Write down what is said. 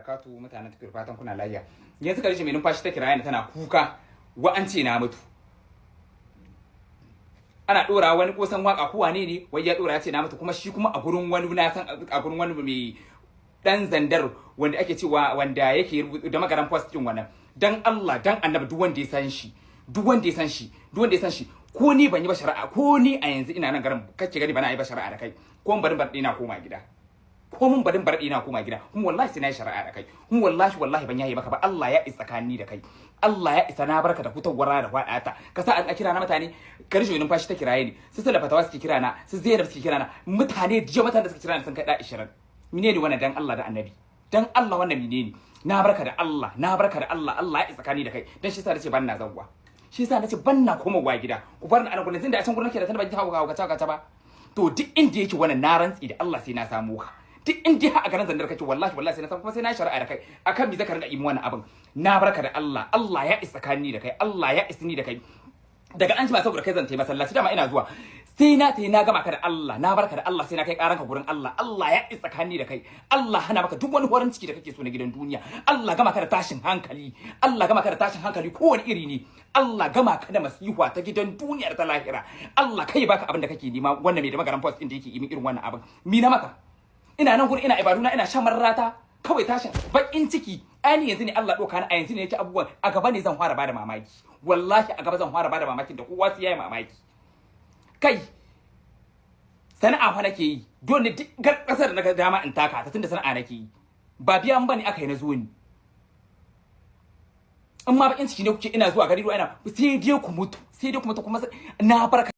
Barakatu mutanen take fatan kuna lafiya. Yanzu karshe mai numfashi ta kira ni tana kuka wa an ce na mutu. Ana dora wani kosan waka ko wane ne wai ya dora ya ce na mutu, kuma shi kuma a gurin wani na san a gurin wani mai dan zandar wanda ake cewa wanda yake da magaran post din wannan. Dan Allah dan Annabi, duk wanda ya san shi, duk wanda ya san shi, duk wanda ya san shi, ko ni ban yi ba shari'a, ko ni a yanzu ina nan garin kake gani bana yi ba shari'a da kai, ko barin bar ina koma gida, ko mun barin bar ina koma gida, kuma wallahi sai na yi shari'a da kai, kuma wallahi wallahi ban yayi maka ba. Allah ya isa tsakani da kai, Allah ya isa na barka da hutawar da fadata ka sa an kira na mutane. Karshe numfashi ta kiraye ni, su Salafa fatawa suke kira na, su Zainab suke kira na, mutane jiya mutane suke kira na sun kai da 20. Menene wannan? Dan Allah da Annabi, dan Allah wannan menene? Na barka da Allah, na barka da Allah. Allah ya isa tsakani da kai. Dan shi yasa nace ban na zawwa, shi yasa nace ban na komawa gida, ku bar ni ana gurin da a can gurin nake da tana ban ji hawa ka ka ba. To duk inda yake wannan, na rantsi da Allah sai na samu ka. Duk inda a garin zandar kake, wallahi wallahi sai na samu, kuma sai na shari'a da kai akan me zaka rinka yi wannan abin. Na barka da Allah, Allah ya isa tsakani da kai, Allah ya isa ni da kai. Daga an jima saboda kai zan tai masallaci, dama ina zuwa sai na tai na gama ka da Allah. Na barka da Allah, sai na kai karanka gurin Allah. Allah ya isa tsakani da kai, Allah hana maka duk wani horin ciki da kake so na gidan duniya. Allah gama ka da tashin hankali, Allah gama ka da tashin hankali kowane iri ne. Allah gama ka da masihuwa ta gidan duniya da ta lahira. Allah kai baka abin da kake nema. Wannan mai da magaran post din da yake yi min irin wannan abin, mi na maka? Ina nan gurin ina ibaduna, ina shan marrata, kawai tashin bakin ciki. Ani yanzu ne Allah doka na, a yanzu ne yake abubuwan a gaba ne zan fara bada mamaki. Wallahi a gaba zan fara bada mamakin da kowa sai yayi mamaki. Kai sana'a fa nake yi, dole duk kasar da naga dama in taka ta, tunda sana'a nake yi, ba biyan bane aka yi na zo ni. In ma bakin ciki ne kuke, ina zuwa gari ina sai dai ku mutu, sai dai ku mutu. Kuma na barka.